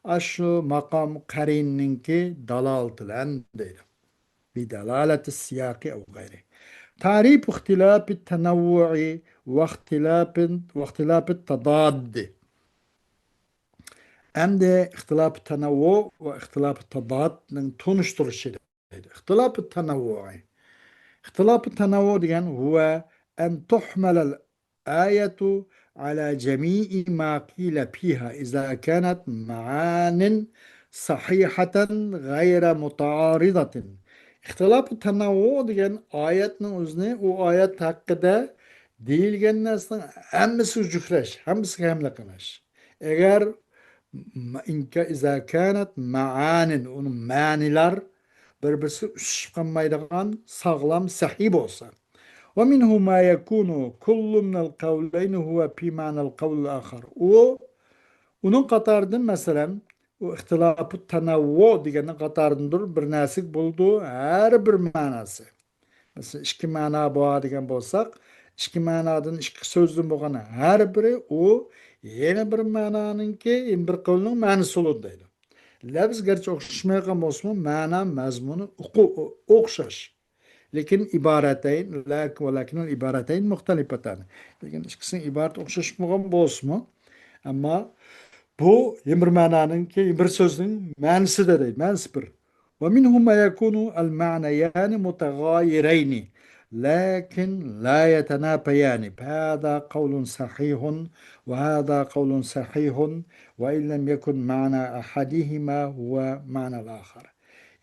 ئاشۇ ماقام قەرىنىنىڭكى دالالىتى بىلەن دەيدۇ. بدلالة السياق أو غيره. تعريف اختلاف التنوع واختلاف، واختلاف التضاد. ئەمدى ئىختىلاپ تەنەۋۋۇ ۋە ئىختىلاپ تەزادنىڭ تونۇشتۇرۇشى دەيدۇ. ئىختىلاپ تەنەۋۋۇ. ئىختىلاپ تەنەۋۋۇ دېگەن، هو أن تحمل الآية على جميع ما قيل فيها إذا كانت معان صحيحة غير متعارضة. ئىختىلاپ تەنەۋۋۇ دېگەن ئايەتنىڭ ئۆزىنى، ئۇ ئايەت ھەققىدە دېيىلگەن نەرسىنىڭ ھەممىسىگە جۈكلەش، ھەممىسىگە ھەملە قىلىش. ئەگەر م-، إن كا-، إذا كانت معان، ئۇنىڭ مەنىلەر بىر-بىرسى ئۈسۈشۈپ قالمايدىغان ساغلام، سەھىھ بولسا. ومنه ما يكون كل من القولين هو في معنى القول الآخر. ئۇ، ئۇنىڭ قاتارىدىن، مەسىلەن، ئۇ ئىختىلاپۇ تەنەۋۋۇ دېگەننىڭ قاتارىدىندۇر، بىر نەرسىگە بولىدۇ، ھەر بىر مەناسى. مەسىلەن، ئىككى مەنا بار دېگەن بولساق، ئىككى مەنادىن، ئىككى سۆزدىن بولغان ھەر بىرى ئۇ يەنە بىر مەنانىڭكى، يەنە بىر قەۋلنىڭ مەنىسى بولىدۇ دەيدۇ. لەپز گەرچە ئوخشىمايدىغان بولسىمۇ، مەنا مەزمۇنى ئوقۇ-، ئوخشاش. لېكىن ئىبارەتەين، لەك-، ۋەلەكىنەل ئىبارەتەين مۇختەلىپەتان. لېكىن ئىككىسىنىڭ ئىبارىتى ئوخشاش بولغان بولسىمۇ، ئەمما بۇ يەنە بىر مەنانىڭكى، يەنە بىر سۆزنىڭ مەنىسىدە دەيدۇ، مەنىسى بىر. ومنه ما يكون المعنيان متغايرين لكن لا يتنافيان، فهذا قول صحيح وهذا قول صحيح، وإن لم يكن معنى أحدهما هو معنى الآخر.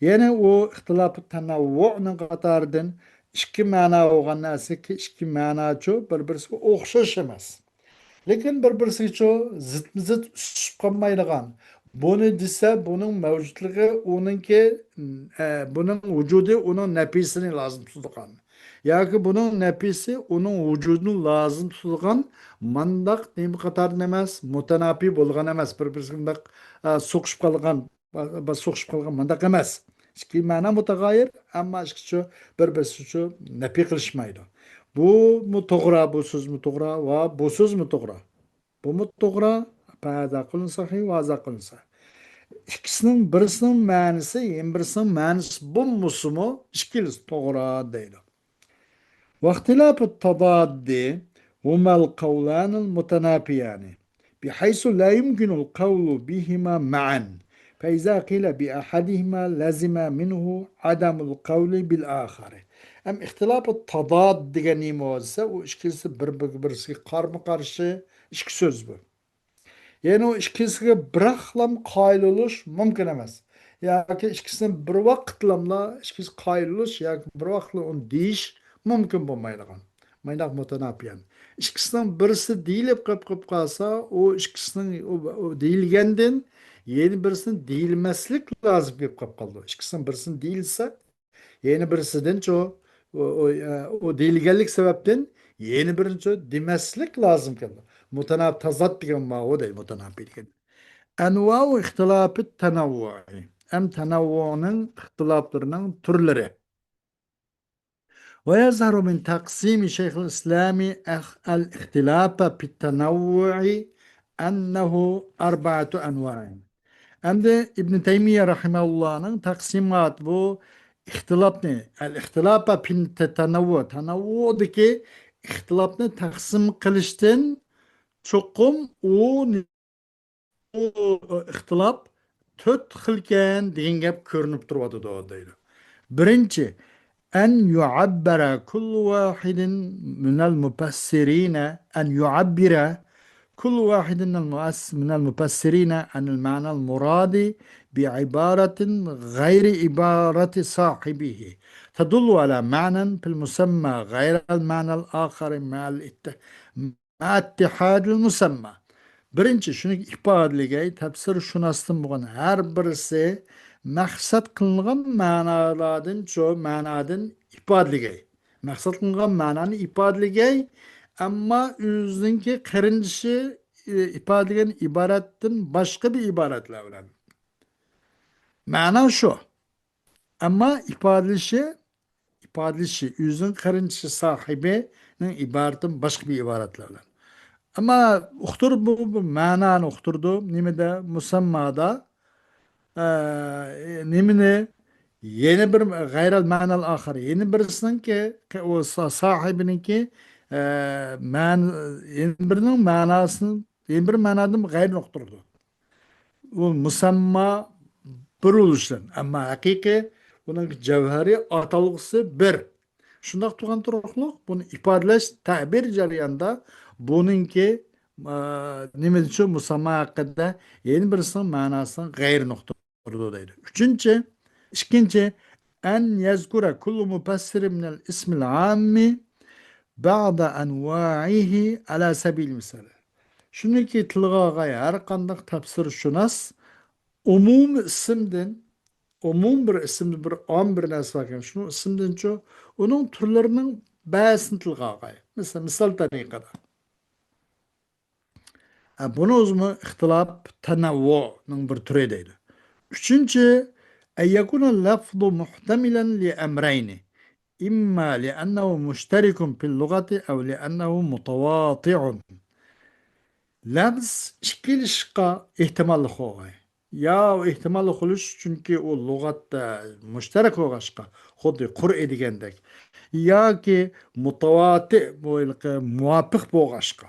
يەنى ئۇ ئىختىلاپۇ تەنەۋۋۇنىڭ قاتارىدىن ئىككى مەنا بولغان نەرسە، ئىككى مەناچۇ بىر-بىرسىگە ئوخشاش ئەمەس. لېكىن بىر-بىرسىگىچۇ زىتمۇزىت ئۈسۈشۈپ قالمايدىغان. بۇنى دېسە، بۇنىڭ مەۋجۇتلۇقى ئۇنىڭكى، ئە، بۇنىڭ ۋۇجۇدى ئۇنىڭ نەپىسىنى لازىم تۇتىدىغان. ياكى بۇنىڭ نەپىسى ئۇنىڭ ۋۇجۇدىنى لازىم تۇتىدىغان مانداق نېمە قاتارىدىن ئەمەس، مۇتەناپىي بولغان ئەمەس، بىر-بىرسىگە مۇنداق، ئە، سوقۇشۇپ قالغان، با-، با-، سوقۇشۇپ قالغان مانداق ئەمەس. ئىككى مەنا مۇتەغايىر، ئەمما ئىككىسىچۇ بىر-بىرسىچۇ نەپىي قىلىشمايدۇ. بۇمۇ توغرا، بۇ سۆزمۇ توغرا ۋە بۇ سۆزمۇ توغرا. بۇمۇ توغرا، فهذا قول صحيح وهذا قول صحيح. ئىككىسىنىڭ بىرسىنىڭ مەنىسى يەنە بىرسىنىڭ مەنىسى بولمىسىمۇ، ئىككىلىسى توغرا دەيدۇ. واختلاف التضاد هما القولان المتنافيان بحيث لا يمكن القول بهما معا، فإذا قيل بأحدهما لزم منه عدم القول بالآخر. ئەم ئىختىلاپۇ تازاد دېگەن نېمە دېسە، ئۇ ئىككىلىسى بىر-، بىر-، بىرسىگە قارمۇ-قارشى ئىككى سۆز بۇ. يەنى ئۇ ئىككىلىسىگە بىراقلام قايىل بولۇش مۇمكىن ئەمەس. ياكى ئىككىسىنى بىر ۋاقىتلاملا، ئىككىسى قايىل بولۇش ياكى بىر ۋاقىتلا ئۇنى دېيىش مۇمكىن بولمايدىغان. مانداق مۇتەناپىيەن. ئىككىسىنىڭ بىرسى دېيىلىپ قېلىپ، قېلىپ قالسا، ئۇ ئىككىسىنىڭ ئۇ، ئۇ دېيىلگەندىن يەنە بىرسىنى دېيىلمەسلىك لازىم بولۇپ قېلىپ قالىدۇ. ئىككىسىنىڭ بىرسىنى دېيىلسە، يەنە بىرسىدىنچۇ، ئۇ، ئۇ، ئۇ دېيىلگەنلىك سەۋەبتىن يەنە بىرىنچۇ دېمەسلىك لازىم كېلىدۇ. مۇتەناپىي تازاد دېگەن ماۋۇ دەيدۇ، مۇتەناپىي دېگەن. أنواع اختلاف التنوع. ئەم تەنەۋۋۇنىڭ ئىختىلاپلىرىنىڭ تۈرلىرى. ويظهر من تقسيم شيخ الإسلام أخ-، الاختلاف في التنوع أنه أربعة أنواع. ئەمدى ئىبن تەيمىيە رەھىمەھۇللانىڭ تەقسىمات، بۇ ئىختىلاپنى، ئەل ئىختىلاپا پىن تەنەۋۋۇ، تەنەۋۋۇدىكى ئىختىلاپنى تەقسىم قىلىشتىن چوقۇم ئۇ ئۇ ئىختىلاپ تۆت خىلكەن دېگەن گەپ كۆرۈنۈپ تۇرۇۋاتىدۇ دەيدۇ. بىرىنچى، أن يعبر كل واحد من المفسرين، أن يعبر كل واحد من المؤس-، من المفسرين عن المعنى المراد بعبارة غير عبارة صاحبه تدل على معنى في المسمى غير المعنى الآخر مع الات-، مع اتحاد المسمى. بىرىنچى، شۇنى ئىپادىلىگەي، تەپسىرشۇناستىن بولغان ھەر بىرسى مەقسەت قىلىنغان مەنالاردىن، شۇ مەنادىن ئىپادىلىگەي. مەقسەت قىلىنغان مەنانى ئىپادىلىگەي، ئەمما ئۆزىنىڭكى قېرىندىشى، ئى، ئىپادىلىگەن ئىبارەتتىن باشقا بىر ئىبارەتلەر بىلەن. مەنا شۇ. ئەمما ئىپادىلىشى، ئىپادىلىشى ئۆزىنىڭ قېرىندىشى ساھىبىنىڭ ئىبارىتىدىن باشقا بىر ئىبارەتلەر بىلەن. ئەمما ئۇقتۇرۇپ بۇ، بۇ مەنانى ئۇقتۇرىدۇ. نېمىدە؟ مۇسەممادا، ئە، نېمىنى؟ يەنە بىر غەيرەل مەنەل ئاخىر. يەنە بىرسىنىڭكى، ئۇ سا-، ساھىبىنىڭكى، ئە، مەن-، يەنە بىرىنىڭ مەناسىنى، يەنە بىر مەنادىن غەيرىنى ئۇقتۇرىدۇ. ئۇ مۇسەمما بىر بولۇشتىن، ئەمما ھەقىقىي ئۇنىڭ جەۋھەرى ئاتالغۇسى بىر. شۇنداق تۇرغان تۇرۇقلۇق بۇنى ئىپادىلەش تەبىر جەريانىدا بۇنىڭكى، ئا، نېمە دېيىشى، مۇسەمما ھەققىدە يەنە بىرسىنىڭ مەناسىنىڭ غەيرىنى ئۇقتۇرىدۇ دەيدۇ. ئۈچىنچى، ئىككىنچى، أن يذكر كل مفسر من الاسم العام بعض أنواعه على سبيل المثال. شۇنىكى تىلغا ئالغاي ھەر قانداق تەپسىرشۇناس ئومۇمىي ئىسىمدىن، ئومۇم بىر ئىسىمدىن بىر ئام بىر نەرسە باركەن، شۇنىڭ ئىسىمدىنچۇ ئۇنىڭ تۈرلىرىنىڭ بەزىسىنى تىلغا ئالغاي. مىسال، مىسال تەرىقىدە. ھە، بۇنى ئۆزىمۇ ئىختىلاپ تەنەۋۋۇنىڭ بىر تۈرى دەيدۇ. ئۈچىنچى، أن يكون اللفظ محتملا لأمرين، إما لأنه مشترك في اللغة أو لأنه متواطئ. لەفز ئىككىلا ئىشقا ئېھتىماللىق بولغاي. يا ئۇ ئېھتىماللىق بولۇش، چۈنكى ئۇ لۇغەتتە مۇشتەرەك بولغاچقا، خۇددى قۇرئى دېگەندەك. ياكى مۇتەۋاتىر، بۇ ھېلىقى مۇۋاپىق بولغاچقا.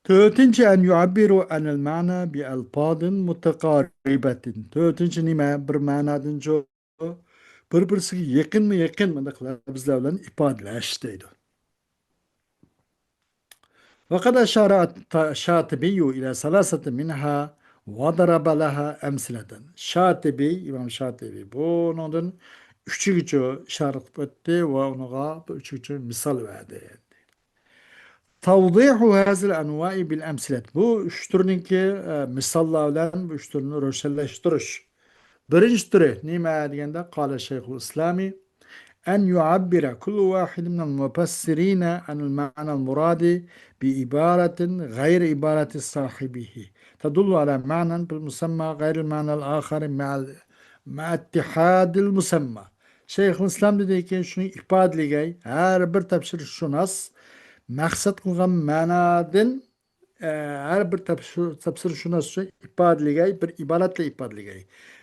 تۆتىنچى، أن يعبر عن المعنى بألفاظ متقاربة. تۆتىنچى نېمە؟ بىر مەنادىن چوڭ، بىر-بىرسىگە يېقىنمۇ يېقىن مۇنداق لەپزلەر بىلەن ئىپادىلەش دەيدۇ. وقد أشار الشاطبي إلى ثلاثة منها وضرب لها أمثلة. شاتىبى، ئىمام شاتىبى بۇنىڭدىن ئۈچىگىچە ئىشارە قىلىپ ئۆتتى ۋە ئۇنىڭغا بۇ ئۈچىگىچە مىسال بەردى. توضيح هذه الأنواع بالأمثلة. بۇ ئۈچ تۈرنىڭكى، ئە، مىساللار بىلەن بۇ ئۈچ تۈرنى روشەنلەشتۈرۈش. بىرىنچى تۈرى نېمە دېگەندە، قال شيخ الإسلام أن يعبر كل واحد من المفسرين عن المعنى المراد بعبارة غير عبارة صاحبه تدل على معنى في المسمى غير المعنى الآخر مع، مع اتحاد المسمى. شەيخۇلئىسلام دېدىكى، شۇنى ئىپادىلىگەي، ھەر بىر تەپسىرشۇناس مەقسەت قىلغان مەنادىن، ئە، ھەر بىر تەپسىر-، تەپسىرشۇناس ئۈچۈن ئىپادىلىگەي، بىر ئىبارەتلەر ئىپادىلىگەي.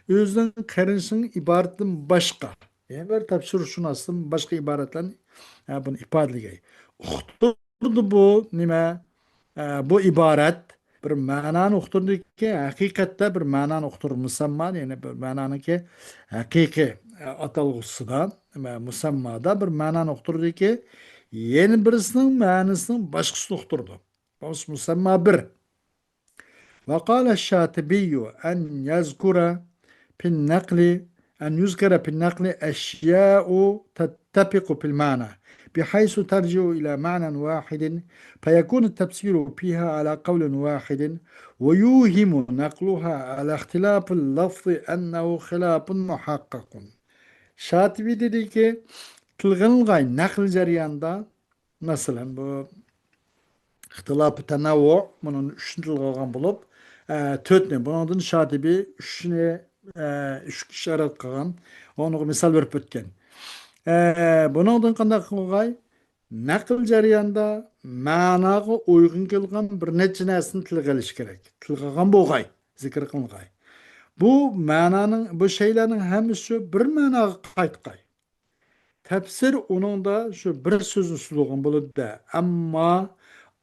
ئۆزىنىڭ قېرىندىشىنىڭ ئىبارىتىدىن باشقا، يەنە بىر تەپسىرشۇناستىن باشقا ئىبارەتلەرنى، ئە، بۇنى ئىپادىلىگەي. ئۇقتۇردى بۇ نېمە؟ ئە، بۇ ئىبارەت بىر مەنانى ئۇقتۇردىكى، ھەقىقەتتە بىر مەنانى ئۇقتۇردى. مۇسەمما، يەنى بىر مەنانىڭكى ھەقىقىي، ئە، ئاتالغۇسىدا، مە-، مۇسەممادا بىر مەنانى ئۇقتۇردىكى، يەنە بىرسىنىڭ مەنىسىنىڭ باشقىسىنى ئۇقتۇردى. بولسا مۇسەمما بىر. وقال الشاطبي أن يذكر في النقل، أن يذكر في النقل أشياء تتفق في المعنى بحيث ترجع إلى معنى واحد فيكون التفسير فيها على قول واحد ويوهم نقلها على اختلاف اللفظ أنه خلاف محقق. شاتىبى دېدىكى، تىلغا ئېلىنغان نەقىل جەريانىدا مەسىلەن، بۇ ئىختىلاپى تەنەۋۋۇ، بۇنىڭ ئۈچنى تىلغا ئالغان بولۇپ، ئە، تۆتنى، بۇنىڭدىن شاتىبى ئۈچنى، ئە، ئۈچكە ئىشارەت قىلغان، ئۇنىڭغا مىسال بېرىپ ئۆتكەن. ئە، بۇنىڭدىن قانداق قىلغاي؟ نەقىل جەريانىدا مەناغا ئۇيغۇن كېلىدىغان بىر نەچچە نەرسىنى تىلغا ئېلىش كېرەك. تىلغا ئالغان بولغاي، زىكىر قىلغاي. بۇ مەنانىڭ، بۇ شەيلەرنىڭ ھەممىسى شۇ بىر مەناغا قايتقاي. تەپسىر ئۇنىڭدا شۇ بىر سۆزنى سۇنغان بولىدۇ-دە. ئەمما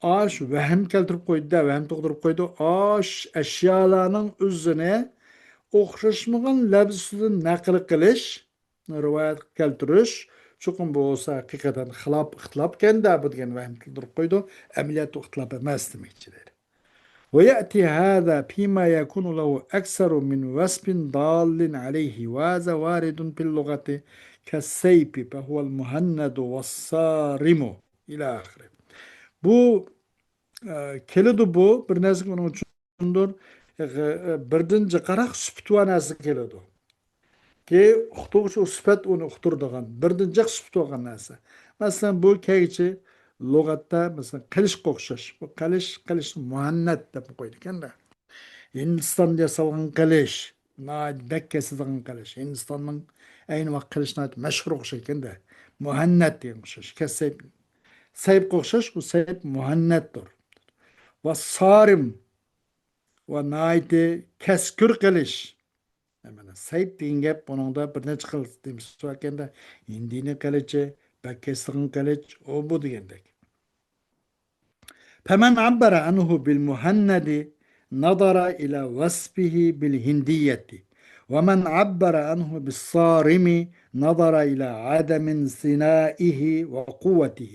ئاش ۋەھىم كەلتۈرۈپ قويدى-دە، ۋەھىم تۇغدۇرۇپ قويدى. ئاش ئەشيالارنىڭ ئۆزىنى ئوخشاشمىغان لەپز ئۈستىدىن نەقىل قىلىش، رىۋايەت كەلتۈرۈش، چوقۇم بولسا ھەقىقەتەن خىلاپ، ئىختىلاپكەن-دە بۇ دېگەن ۋەھىم كەلتۈرۈپ قويىدۇ. ئەمەلىيەتتە ئىختىلاپ ئەمەس دېمەكچى دەيدۇ. ويأتي هذا فيما يكون له أكثر من وصف دال عليه، وهذا وارد في اللغة كالسيف فهو المهند والصارم إلى آخره. بۇ، ئە، كېلىدۇ بۇ، بىر نەرسىگە ئۇنىڭ ئۈچۈندۇر، ئە، بىردىن جىقراق سۈپىتى بار نەرسە كېلىدۇ. كى ئۇقتۇرغۇچى ئۇ سۈپەت ئۇنى ئۇقتۇرىدىغان، بىردىن جىق سۈپىتى بولغان نەرسە. مەسىلەن، بۇ كەيچى لۇغەتتە، مەسىلەن، قىلىچقا ئوخشاش. بۇ قىلىچ، قىلىچنى مۇھەننەت دەپ قويىدىكەن-دە. ھىندىستاندا ياسالغان قىلىچ، ناھايىتى بەك كېسىدىغان قىلىچ. ھىندىستاننىڭ ئەينى ۋاقىت قىلىچ ناھايىتى مەشھۇر ئوخشايدىكەن-دە. مۇھەننەت دېگەن ئوخشاش. كەسەيپ، سەيپقا ئوخشاش، بۇ سەيپ مۇھەننەتتۇر. ۋە سارىم، ۋە ناھايىتى كەسكۈر قىلىچ. مانا سەيپ دېگەن گەپ، بۇنىڭدا بىر نەچچە خىل نېمىسى بار ئىكەن-دە، ھىندىينىڭ قىلىچى، بەك كېسىدىغان قىلىچ، ئۇ بۇ دېگەندەك. فمن عبر عنه بالمهند نظر إلى وصفه بالهندية، ومن عبر عنه بالصارم نظر إلى عدم سنائه وقوته.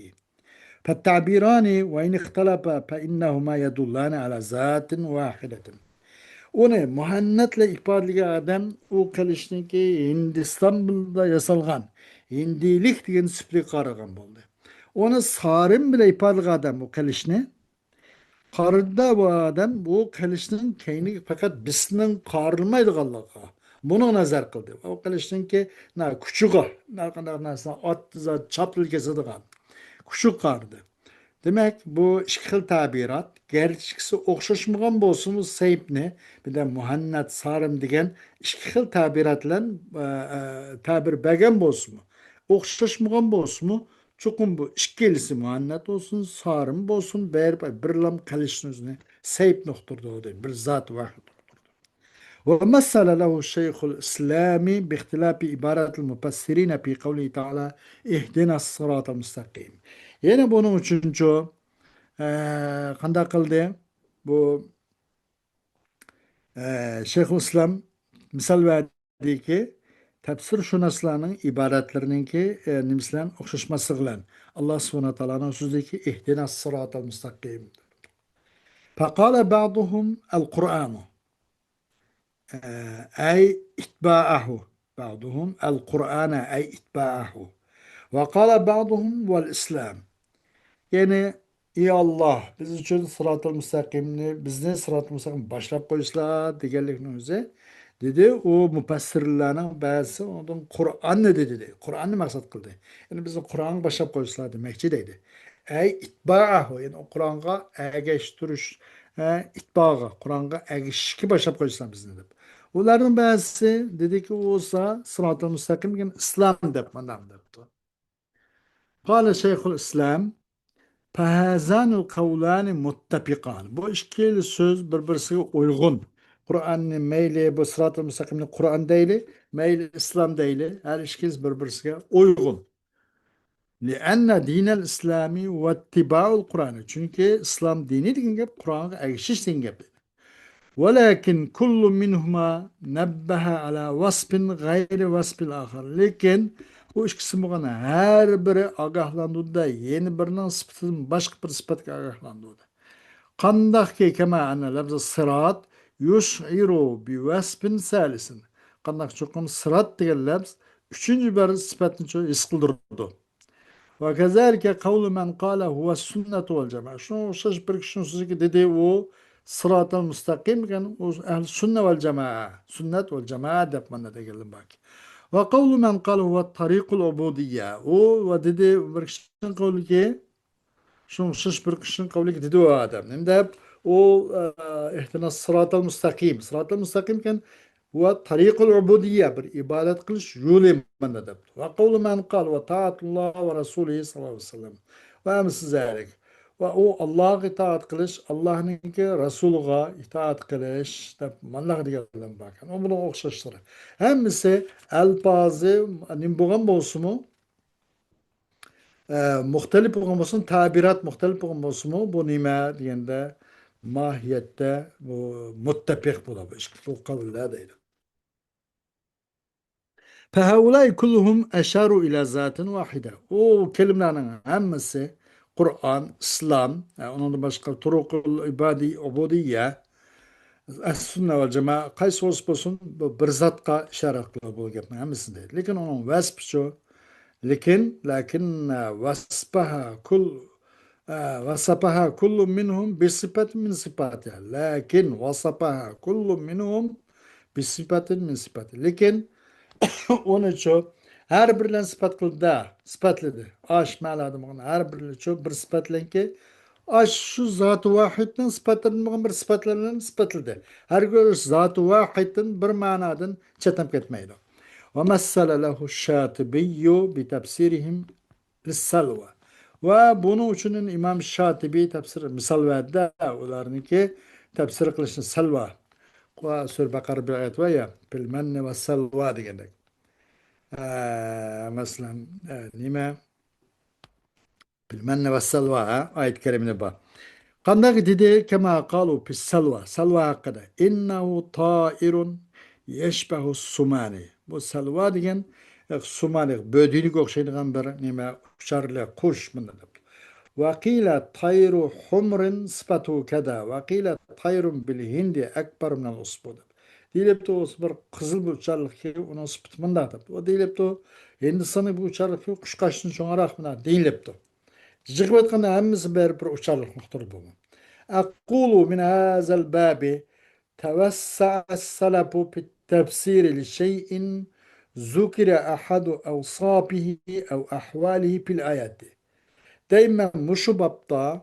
فالتعبيران وإن اختلفا فإنهما يدلان على ذات واحدة. ئۇنى مۇھەننەتلەر ئىپادىلىگەن ئادەم ئۇ قىلىچنىڭكى ھىندىستاندا ياسالغان، ھىندىيلىك دېگەن سۈپىتىگە قارىغان بولدى. ئۇنى سارىم بىلەن ئىپادىلىگەن ئادەم ئۇ قىلىچنى قارىدى، بۇ ئادەم بۇ قىلىچنىڭ كەينىگە پەقەت بىسمىنىڭ قارىلمايدىغانلىقىغا، بۇنىڭ نەزەر قىلدى. ئۇ قىلىچنىڭكى، نە، كۇچىغا، نە قانداق نەرسە، ئات، زات، چاپلا كېسىدىغان كۇچىغا قارىدى. دېمەك، بۇ ئىككى خىل تەبىرات، گەرچە ئىككىسى ئوخشاشمىغان بولسىمۇ، سەيپنى، بىردە مۇھەننەت، سارىم دېگەن ئىككى خىل تەبىرات بىلەن، ئە، ئە، تەبىر بەرگەن بولسىمۇ، ئوخشاشمىغان بولسىمۇ، چوقۇم بۇ ئىككىلىسى مۇھەننەت بولسۇن، سارىم بولسۇن، بەرىبىر بىرلام قىلىچنى ئۆزىنى سەيپنى ئۇقتۇرىدۇ دەيدۇ، بىر زات ۋاھىد ئۇقتۇرىدۇ. ومثل له شيخ الإسلام باختلاف عبارة المفسرين في قوله تعالى: اهدنا الصراط المستقيم. يەنە بۇنىڭ ئۈچۈنچۇ، ئە، قانداق قىلدى؟ بۇ، ئە، شەيخۇل ئىسلام مىسال بەردى. دېدىكى، تەپسىرشۇناسلارنىڭ ئىبارەتلىرىنىڭكى، ئە، نېمىسى بىلەن ئوخشاشماسلىقى بىلەن، ئاللا سۇبھانەھۇ تائالانىڭ سۆزىدىكى اهدنا الصراط المستقيم. فقال بعضهم القرآن، ئە، أي اتباعه. بعضهم القرآن أي اتباعه. وقال بعضهم والإسلام. يەنى، ئى ئاللا، بىز ئۈچۈن سىراتىل مۇستەقىمنى، بىزنى سىراتىل مۇستەقىم باشلاپ قويسىلا دېگەنلىكنىڭ ئۆزى، دېدى، ئۇ مۇپەسسىرلەرنىڭ بەزىسى ئۇنىڭدىن قۇرئاننى دېدى، دېدى. قۇرئاننى مەقسەت قىلدى. يەنى بىزنى قۇرئانغا باشلاپ قويسىلا دېمەكچى دەيدۇ. ئەي ئىتبائەھۇ، يەنى ئۇ قۇرئانغا ئەگەشتۈرۈش، ئە، ئىتباغا، قۇرئانغا ئەگىشىشكە باشلاپ قويسىلا بىزنى دەپ. ئۇلارنىڭ بەزىسى دېدىكى، ئۇ بولسا سىراتىل مۇستەقىم دېگەن ئىسلام دەپ مانا دەپتۇ. قال شيخ الإسلام: فهذان القولان متفقان. بۇ ئىككىلا سۆز بىر-بىرسىگە ئۇيغۇن. قۇرئاننى مەيلى بۇ سىراتىل مۇستەقىمنى قۇرئان دەيلى، مەيلى ئىسلام دەيلى، ھەر ئىككىلىسى بىر-بىرسىگە ئۇيغۇن. لأن دين الإسلام هو اتباع القرآن. چۈنكى ئىسلام دىنى دېگەن گەپ قۇرئانغا ئەگىشىش دېگەن گەپ. ولكن كل منهما نبه على وصف غير وصف الآخر. لېكىن بۇ ئىككىسى بولغان ھەر بىرى ئاگاھلاندۇردى، يەنە بىرىنىڭ سۈپىتىدىن باشقا بىر سۈپەتكە ئاگاھلاندۇردى. قانداقكى، كما أن لفظ الصراط يشعر بوصف ثالث. قانداق چوقۇم سىرات دېگەن لەپز ئۈچىنچى بىر سۈپەتنى ھېس قىلدۇرىدۇ. وكذلك قول من قال هو السنة والجماعة. شۇنىڭغا ئوخشاش بىر كىشىنىڭ سۆزىگە دېدى، ئۇ سىراتىل مۇستەقىم ئىكەن، ئۇ ئەھلى سۈننە ۋەل جامائە، سۈننەت ۋەل جامائە دەپ مانا دېگەنلەر باركەن. وقول من قال هو طريق العبودية. ئۇ ۋە دېدى بىر كىشىنىڭ قولىكى، شۇنىڭغا ئوخشاش بىر كىشىنىڭ قولىكى دېدى ئۇ ئادەم. نېمە دەپ؟ ئۇ، ئە، اهدنا الصراط المستقيم. سىراتىل مۇستەقىم ئىكەن، ۋە تەرىقۇل ئۇبۇدىيە، بىر ئىبادەت قىلىش يولى مانا دەپتۇ. ۋە قەۋلۇ مەن قال ۋە تائەتۇللاھ ۋە رەسۇلىھى سەللەللاھۇ ئەلەيھى ۋەسەللەم ۋە ئەمسىلى زالىك. ۋە ئۇ ئاللاھقا ئىتائەت قىلىش، ئاللاھنىڭكى رەسۇلىغا ئىتائەت قىلىش دەپ مانداق دېگەنلەر باركەن. ئۇ بۇنىڭ ئوخشاشلىرى. ھەممىسى ئەلپازى نېمە بولغان بولسىمۇ، ئە، مۇختەلىپ بولغان بولسۇن، تەبىرات مۇختەلىپ بولغان بولسىمۇ، بۇ نېمە دېگەندە، ماھىيەتتە بۇ مۇتتەپىق بولىدۇ. ئىشقىلىپ بۇ قەۋللەر دەيدۇ. فهؤلاء كلهم أشاروا إلى ذات واحدة. ئۇ كەلىمىلەرنىڭ ھەممىسى قۇرئان، ئىسلام، ئە، ئۇنىڭدىن باشقا تۇرۇقۇل ئىبادى، ئۇبۇدىيە، ئەھلى سۈننە ۋەل جامائە قايسى بولسا بولسۇن، بۇ بىر زاتقا ئىشارە قىلىدۇ بۇ گەپنىڭ ھەممىسىنى دەيدۇ. لېكىن ئۇنىڭ ۋەسپىچۇ؟ لېكىن، لكن، ۋەسپەھە كۇل، ۋەسەپەھە كۇللۇ مىنھۇم بىسىپەتىن مىن سىپاتىھا. لەكىن ۋەسەپەھە كۇللۇ مىنھۇم بىسىپەتىن مىن سىپاتىھا. لېكىن ئۇنىچۇ ھەر بىرلەن سىپەت قىلدى، سىپەتلىدى. ئاش مەنادىن بولغان ھەر بىرلىچۇ بىر سىپەتلەنكى، ئاش شۇ زاتى ۋاھىدنىڭ سىپەتلىرىدىن بولغان بىر سىپەتلەر بىلەن سىپەتلىدى. ھەرگىز زاتى ۋاھىدتىن بىر مەنادىن چەتنەپ كەتمەيدۇ. ومثل له الشاطبي بتفسيرهم للسلوى. ۋە بۇنىڭ ئۈچۈن ئىمام شاتىبى تەپسىر مىسال بەردى، ئۇلارنىڭكى تەپسىر قىلىشنى سەلۋا. سۈرە بەقەرە بىر ئايەت بار يا، فىل مەننى ۋەسسەلۋا دېگەندەك. ئە، مەسىلەن، ئە، نېمە؟ فىل مەننى ۋەسسەلۋا، ھە؟ ئايەت كەرىمىدە بار. قانداق دېدى؟ كما قالوا فى السلوى. سەلۋا ھەققىدە. إنه طائر يشبه السمان. بۇ سەلۋا دېگەن، ئە، سۇمانى، بۆدۈنىگە ئوخشايدىغان بىر نېمە، ئۇچارلىق قۇش، مۇنداق دەپتۇ. وقيل طير حمر صفته كذا، وقيل طير بالهند أكبر من العصفور. دېيىلىپتۇ، بىر قىزىل بىر ئۇچارلىق، ئۇنىڭ سۈپىتى مۇنداق دەپتۇ. ئۇ دېيىلىپتۇ، ھىندىستاننىڭ بۇ ئۇچارلىقى قۇشقاچتىن چوڭراق، مۇنداق دېيىلىپتۇ. جىق ئېيتقاندا ھەممىسى بىر، بىر ئۇچارلىق نۇقتىدا بولغان. أقول من هذا الباب توسع السلف في التفسير لشيء ذكر أحد أوصافه أو أحواله في الآية. دەيمەن، مۇشۇ بابتا،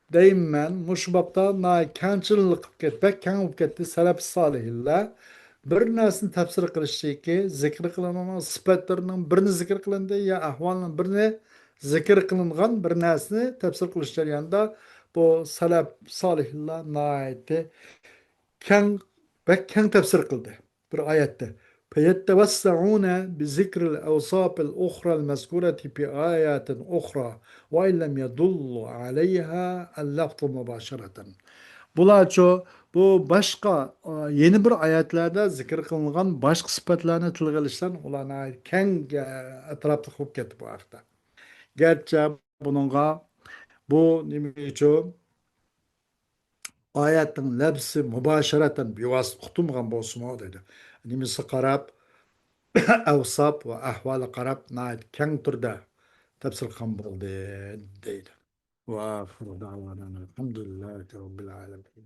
دەيمەن، مۇشۇ بابتا ناھايىتى كەڭچىللىق قىلىپ كەت-، بەك كەڭ بولۇپ كەتتى. سەلەپ سالىھلار بىر نەرسىنى تەپسىر قىلىشتىكى، زىكىر قىلىنغان سۈپەتلىرىنىڭ بىرىنى زىكىر قىلىندى يا ئەھۋالنىڭ بىرىنى زىكىر قىلىنغان بىر نەرسىنى تەپسىر قىلىش جەريانىدا بۇ سەلەپ سالىھلار ناھايىتى كەڭ، بەك كەڭ تەپسىر قىلدى بىر ئايەتتە. فيتوسعون بذكر الأوصاف الأخرى المذكورة في آيات أخرى وإن لم يدل عليها اللفظ مباشرة. بۇلارچۇ، بۇ باشقا، ئا، يەنە بىر ئايەتلەردە زىكىر قىلىنغان باشقا سۈپەتلەرنى تىلغا ئېلىشتىن ئۇلار ناھايىتى كەڭ، ئە، ئەتراپلىق بولۇپ كەتتى بۇ ھەقتە. گەرچە بۇنىڭغا بۇ نېمىچۇ؟ ئايەتنىڭ لەپزى مۇباشىرەتەن بىۋاسىتە ئۇقتۇرمىغان بولسىمۇ دەيدۇ. نېمىسىگە قاراپ، ئەۋساپ ۋە ئەھۋالىغا قاراپ ناھايىتى كەڭ تۈردە تەپسىر قىلغان بولدى دەيدۇ. وآخر دعوانا أن الحمد لله رب العالمين.